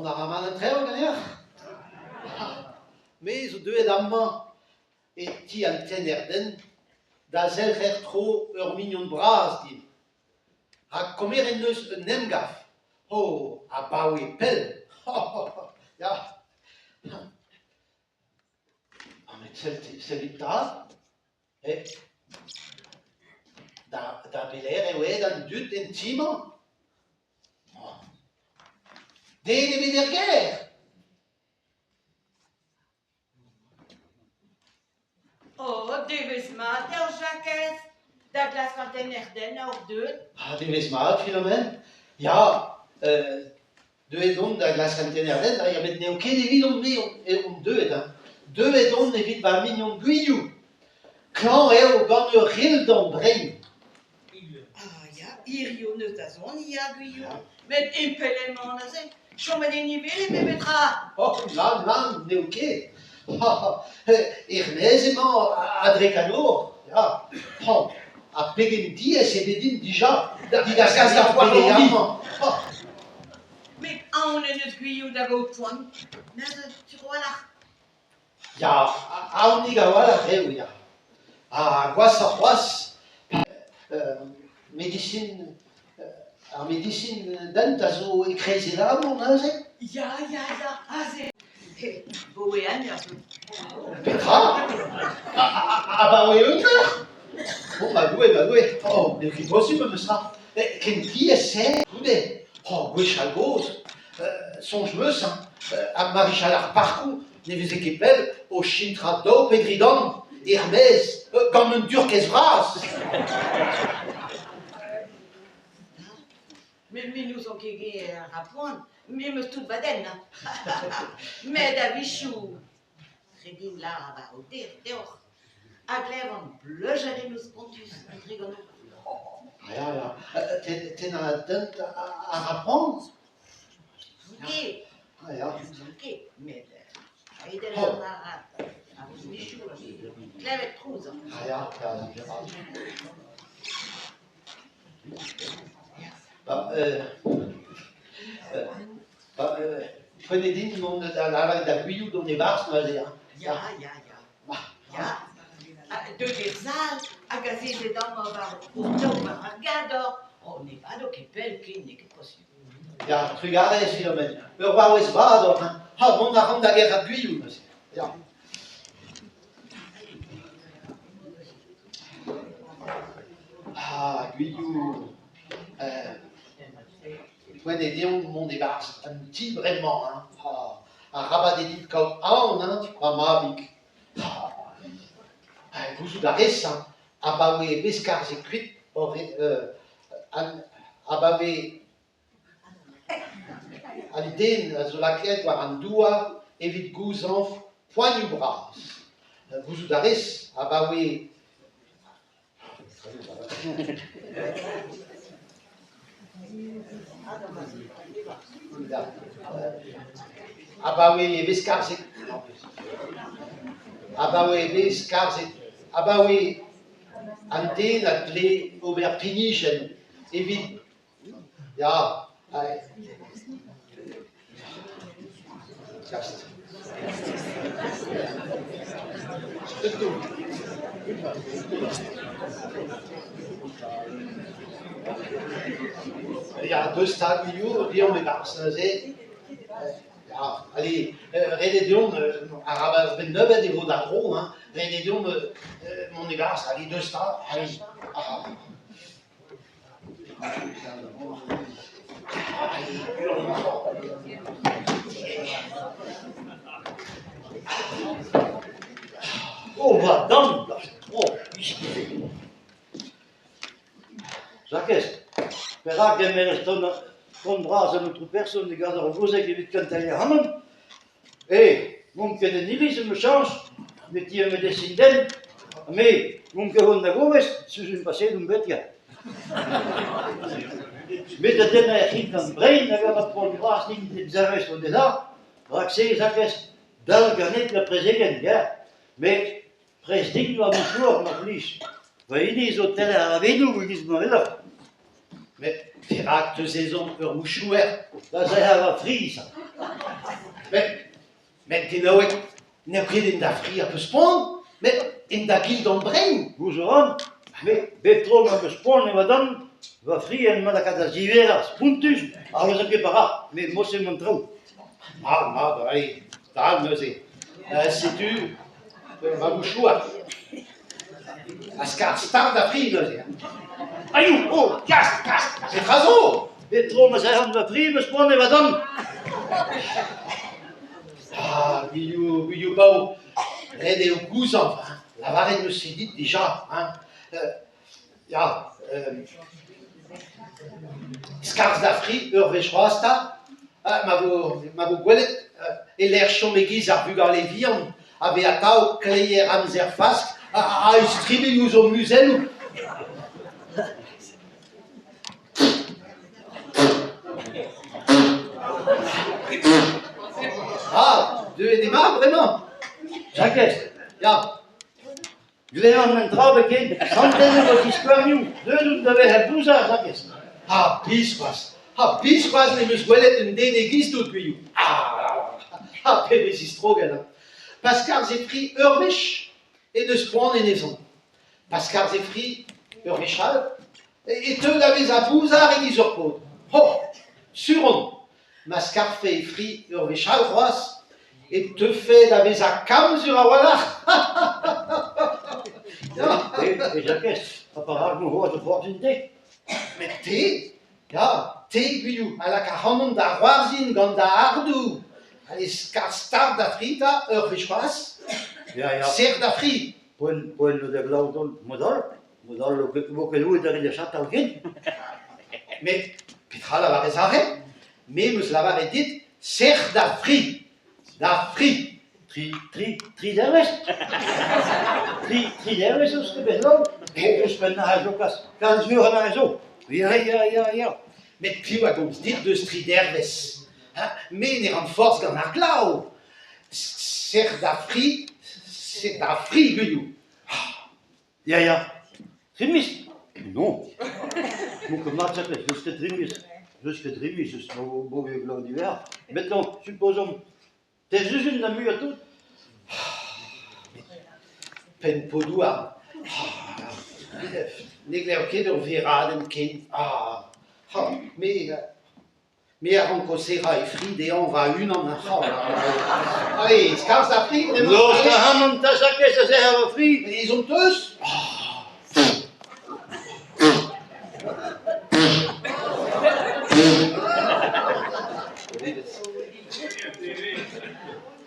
Mont a ra mat an traoù ganeoc'h ? Me zo deuet amañ e ti an tenner-dent da zelc'her tro ur mignon bras din. Rak komeret en deus un emgav. Oh, abaoe pell ! Ya. Met sellit 'ta. Da belec'h eo aet an dud en ti-mañ ? Den ebet er gêr ? Oh, devezh mat deoc'h, Jakez. Da glask an tenner-den oc'h deuet. Ah, devezh mat, Philomène. Ya, deuet on da glask an tenner-den, ya, met n'eo ket evidon-me on deuet. Hein. Deuet on evit va mignon Gwilhou. Klañv eo gant ur rildan brein. Ah ya, hiziv n'eus da zont ya, Gwilhou. Met e pelec'h emañ neuze? Chomet en e wele memestra. Oh, nann, nann, n'eo ket. Er-maez emañ a-drek an nor, ya. Oh, ha pegen diaes eo bet din dija da gas d'ar foar amañ. Met aon en deus Gwilhou da gaout poan. Neuze, tro-walc'h. Ya, aonik a-walc'h eo, ya. Ha gwashoc'h c'hoazh, medisin, ar medisin dent a zo e-kreiz e labour neuze ? Ya, ya, ya, aze. Boe anezhañ. Petra ? Abaoe un eur ? Oh ma Doue, ma Doue, oh n'eo ket posupl memes tra. Ken diaes-se goude, oh gwechall-gozh, soñj 'm eus, hein, ar marichal ar parkoù ne veze ket pell o chintrañ daou pe dri gant er-maez gant un durkez vras. Met me n'ouzon ket get ar poan, me 'm eus tout va den. Met a-wechoù, ret din lavarout deoc'h, a glevan bleujadennoù spontus etre ganeoc'h. Ya, ya, tennañ a dent a ra poan ? Ket. Ah ya. N'ouzon ket, met aet eo ar ar michoù klevet trouz. Ah ya, ya, ya. Ba, euh, ba, euh, poent eo din mont da lavaret da Gwilhou dont e-barzh neuze. Hein. Ya, ya, ya. Ya. Deut er sal hag azezet amañ war o taol war ar gador. Oh, ne bado ket pell ken, n'eo ket posubl. Ya, trugarez, Philomène. Ur vaouez vat oc'h, hein. Ha mont a ran da gerc'hat Gwilhou neuze. Ya. Ah, Gwilhou, euh, poent eo deomp mont e-barzh an ti bremañ, hein. Ah, arabat eo dit kaout aon, hein, va mabig. Ah, gouzout a rez, hein, abaoe e skarzhet kuit hor abaoe an den a zo lakaet war an douar evit gouzañv poanioù bras. Gouzout a rez abaoe Abaoe e vez skarzhet Abaoe e vez skarzhet Abaoe an den a dle ober pinijenn evit ya Gast. Ya, deus 'ta Gwilhou, deomp e-barzh neuze. Ya, allez, ret eo deomp, arabat a-benn nebeut e vo da dro, hein, ret eo deomp mont e-barzh, allez, deus 'ta, allez. Oh va damm Oh, iskis eo. Jakez, perak kemerez ton bras an aotrou person e gant ur gozeg evit kenteliañ ac'hanomp ? Eh, n'on ket en iliz emichañs, met ti ur medisin den, ha me, n'on ket hon da goves, sizhun paseet on bet ya. Met da dennañ er c'hig gant brein hag avat poan bras n'int ket dezervez o dezhañ, rak-se Jakez, dal ganit da prezegenn, ya, met prest din war mouchouar mar plij. Va hini zo tenner ar ravedoù e-giz ma weloc'h. Met perak 'teus ezhomm ur mouchouer Da zerc'hel va friz. Met, met genaoueg, n'eo ket en da fri a peus poan, met en da gildorn brein. Gouzout a ran, met bep tro ma 'm eus poan e va dant, va fri en ma lakaat da ziverañ spontus ha n'ouzon ket perak, met mod-se emañ an traoù. Mat, mat, allez, dal neuze. Setu va mouchouar. Ha skarzh start da fri neuze. Aioù, oh, kas, kas! Petra zo? Bep tro ma serran va fri, 'm eus poan e va dant. Ah, Gwilhou, Gwilhou paour, ret eo gouzañv, hein. Lavaret 'm eus dit dija, hein. Ya, skarzh da fri ur wech c'hoazh 'ta, ma vo ma vo gwelet e-lec'h chom e-giz ar vugale vihan a vez atav kleier amzer Fask a-istribilh ouzh o muzelloù. Ah, deuet eo mat bremañ. Jakez, Ya. Glean un dra bennak, santet e vo diskouarnioù, deuet out da vezañ bouzar, Jakez. Ha biskoazh, ha biskoazh n'em eus gwelet un den e-giz-tout, Gwilhou. Ah, ha pebezh istrogell, hein. Pa skarzh e fri ur wech, en deus poan en e zorn. Pa skarzh e fri ur wech all, e teu da vezañ bouzar e-giz ur paotr. Ho, sur on, Ma skarfe e fri ur wech all c'hoazh e teufe da vezañ kamm sur a-walc'h. E Jakez, ha perak emañ c'hoazh o c'hoarzhin te? Met te, ya, te Gwilhou, a lak ac'hanon da c'hoarzhin gant da ardoù. Allez, skarzh start da fri 'ta, ur wech c'hoazh. Ya, ya. Serr da fri. Poent, poent da glav dont mod all. Mod all vo ket roet da ret da chatal ken. Met petra 'lavarez aze? Me 'm eus lavaret dit serr da fri, da fri. Tri, tri, tri dervezh? Tri, tri dervezh eus ket bet laou? Ouzhpenn a zo kas, kalz muioc'h a zo. Ya, ya, ya, ya. Met piv a gomz dit deus tri dervezh? Hein? Me ne ran forzh gant ar glav. Serr da fri, serr da fri, Gwilhou. Ya, ya. Tri miz? Non. N'on ket mat sakret, n'eus ket tri miz. N'eus ket tri miz, eus bo glav diwezhañ. Maintenant, supposons, te zuzun da muiañ tout. Penn podouarn. Ne glev ket ur veradenn ken. Ah, me Me a ranko serrañ e fri dezhañ va-unan. Allez, skarzh ar fri bremañ. Laosk ac'hanon 'ta Jakez da serrañ va fri. Ezhomm 'teus?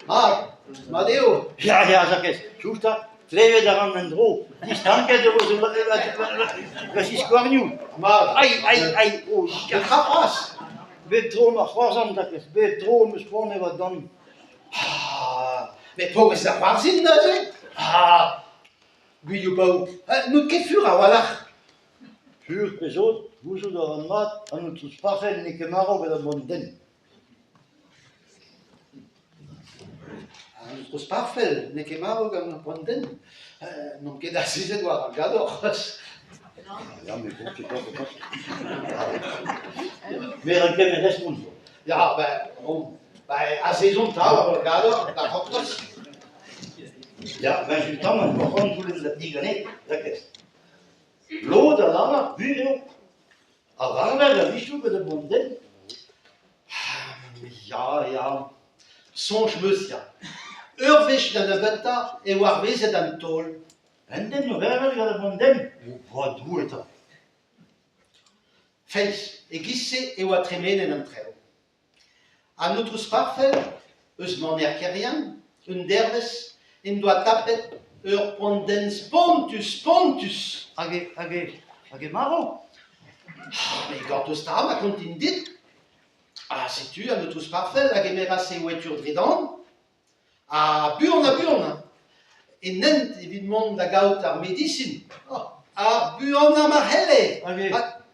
Mat, mat eo. Ya, ya, Jakez, soñj 'ta, Klevet a ran en-dro, distanket e vo va ziskouarnioù. Mat. Ai, ai, ai, oh, Petra c'hoazh? Bep tro ma c'hoarzhan, Jakez, bep tro 'm eus poan e va dant. Ah, met paouez da c'hoarzhin neuze? Ah, Gwilhou paour, n'out ket fur a-walc'h. Fur pe sot, gouzout a ran mat an aotrou Sparfel n'eo ket marv gant ar boan den. An aotrou Sparfell n'eo ket marv gant ar poan den. N'on ket azezet war ar gador c'hoazh. Ya, mais bon, c'est pas, Mais ran ket respont. Ya, ben, bon, ben, azezomp 'ta war ar gador, da c'hortoz. Ya, ben justement, ma c'hoant goulenn da diganet, Jakez. Lod a lavar, gwir eo, A varver a-wechoù gant ar boan-den. Ya, ya, soñj 'm eus ya. Ur wech da nebeutañ e oa c'hwezhet an taol. Un den o vervel gant ar boan-den, o va Doue 'ta. Feiz, e-giz-se e oa tremenet an traoù. An aotrou Sparfell, eus maner Keryann, un dervezh, en doa tapet ur poan-den spontus-spontus. Hag e, hag e, hag e marv? Met gortoz 'ta ma kontin dit. Ha setu an aotrou Sparfell a gemeras e wetur dre dan, ha buan ha buan en hent evit mont da gaout ar medisin. Ha buanañ ma c'helle. Hag e,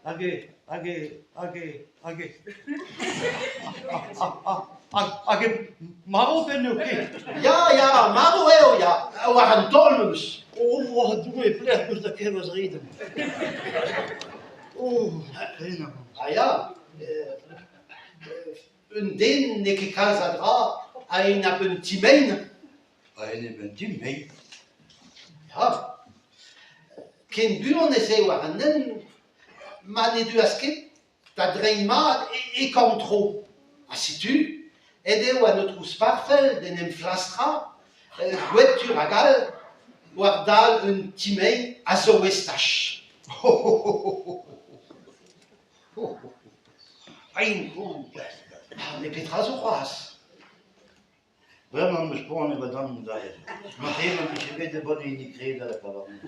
hag e, hag e, hag e, hag e, hag e marv pe n'eo ket? Ya, ya, marv eo, ya, war an taol memes. Oh, va Doue, pelec'h 'peus da kemm a zredenn? Oh, penaos. Ah ya, Un den n'eo ket kalz a dra a-enep un ti-mein. A-enep un ti-mein. Ya. Ken buan ez eo war an hent ma ne deuas ket da dreiñ mat e korn-tro. Ha setu, aet eo an aotrou Sparfell d'en em flastrañ, gwetur hag all, war dal un ti-mein a zo estaj. Met petra zo c'hoazh? Bremañ 'm eus poan e vadan daet. Marteze em bije bet da bonn hini kred da lakaat warnon.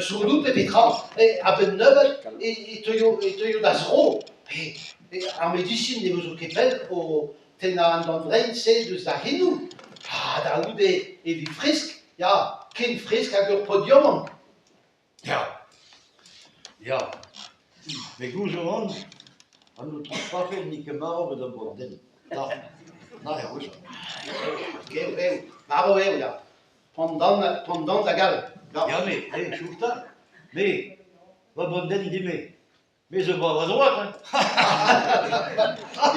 Sourdout pe petra, a-benn nebeut e teuio da zro. Ar medisin ne vezo ket pell o tennañ an dant-drein-se deus da c'henoù. Ha da c'houde e vi fresk, ya, ken fresk hag ur paotr yaouank. Ya, ya, met gouzout a ran an aotrou Sparfel n'eo ket marv gant an borden. Na, na eo. Eo, eo, marv eo, ya. Poan dant hag all. Ya, me, eh, soñj 'ta, me, va borden din-me. Me zo war va droad, hein.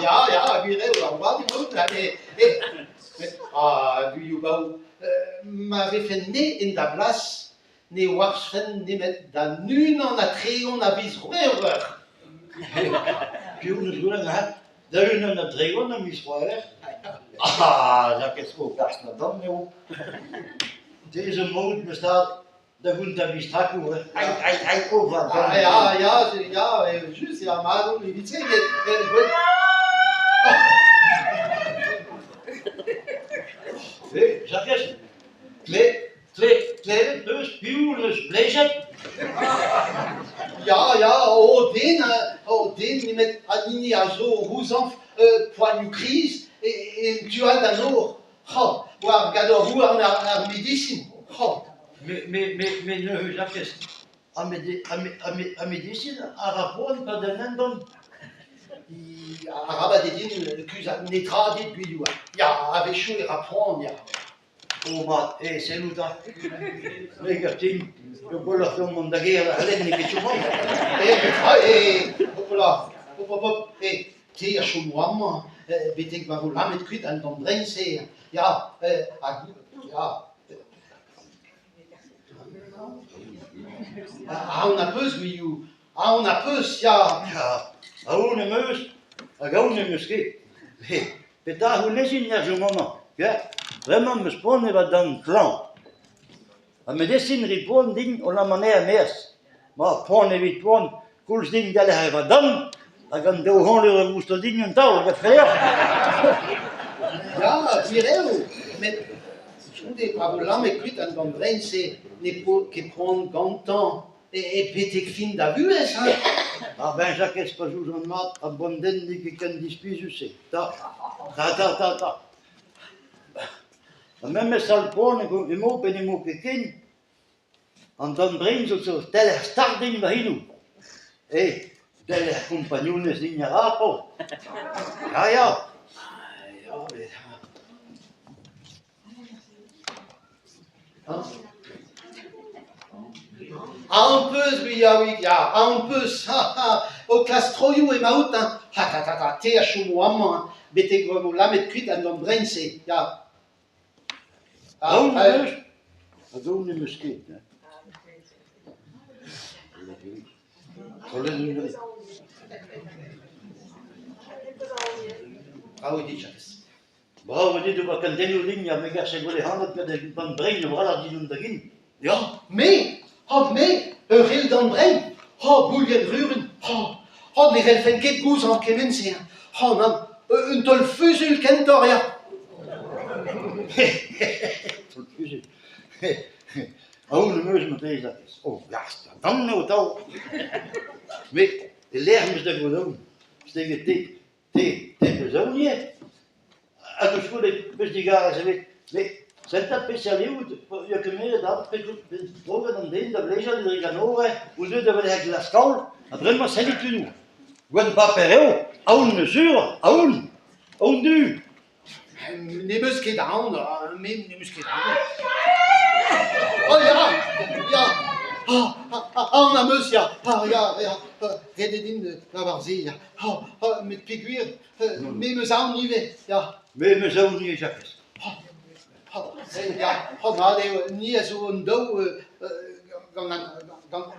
Ya, ya, gwir eo, ar vad emaout, met ah, Gwilhou Baou, ma vefen-me en da blas, ne oarzhfen nemet da 31 a viz C'hwevrer. Piv 'neus gwelet hein? Da 31 a miz C'hwevrer? Ah, lakaet sko kas na damm eo. Te zo maout, ma stad. Da gontañ bistrakoù, hein. Ai, ai, ai, oh, va Ah, ya, ya, ya, just eo ar mad on evit-se, met gwell... Eh, Jakez, klevet 'peus piv 'neus blejet? Ya, ya, o den, o den nemet an hini a zo o c'houzañv poanioù kriz en tu all d'an nor. Ha, war gador-houarn ar medisin. Ha. Me neuze, Jakez, ar medisin a ra poan pa den embann. Arabat eo din kuzhat netra dit, Gwilhou. Ya, a-wechoù e ra poan, ya. Oh mat, eh, sellout 'ta. Me 'gav din eo gwelloc'h deomp mont da gêr da lenn n'eo ket chom amañ. Eh, petra, eh, hop là, hop, hop, hop, eh, Te a chomo amañ betek ma vo lamet kuit an tamm drein-se. Ya, ha ya. Aon az peus, Gwilhou, aon az peus, ya. Ya, aon em eus hag aon n'em eus ket. Petra a c'hounezin er chom amañ? Ya, bremañ 'm eus poan evel d'an klañv. Ar medisin 'rit poan din o lammañ anezhañ er-maez. Ma, poan evit poan, koulz din gallet va damm hag an daou c'hañleur a gousto din un taol, gant freoc'h. Ya, gwir eo, met goude pa vo lamet kuit an damm-drein-se ne po ket poan gantañ e betek fin da vuhez, hein. Ah ben Jakez, pa soñjan mat, ar bandenn n'eo ket ken disprizus-se. Ta, ta, ta, ta, ta. Ha memes al poan emañ pe n'emañ ket ken, An tamm-brein zo zo teler start din ma c'henoù. Eh, teler kompagnunezh din a ra, paotr. Ya, ya. Aon 'peus, Gwilhaouig, ya, aon 'peus, o klask troioù emaout, hein. Ha ta ta ta, te a chomo amañ, hein, betek ma vo lamet kuit an tamm-brein-se, ya. Aon am eus hag aon n'em eus ket. Brav eo dit, Jakez. Brav eo dit ober kentelioù din ha me garfe gwelet ac'hanout gant an brein o vrallañ dindan da gin. Ya, me Ha me ur c'hell d'an brein Ha bouilhenn ruren Ha ha ne c'hellfen ket gouzañv kement-se Ha nann, un taol fuzuilh kentoc'h ya. Taol fuzuilh. Aon am eus marteze Jakez. Oh, gast, dan eo atav. Met e-lec'h 'm eus da gaout aon, steget te, te, te 'peus aon ivez. Hag koulskoude 'peus digarez ebet. Met sell 'ta peseurt eo ya kemeret avat kroget an den da vlejal dre an nor ouzh deuet da vezañ glaskaol ha bremañ sellit tudoù. Gwenn paper eo, aon sur, aon, aon du. N'em eus ket aon, me n'em eus ket aon. Oh ya, ya. Aon am eus ya, ah ya, ya, ret eo din lavar se ya, met peogwir me 'm eus aon ivez ya. Me 'm eus aon ivez Jakez. Ya, mat eo, ni a zo hon-daou gant an gant.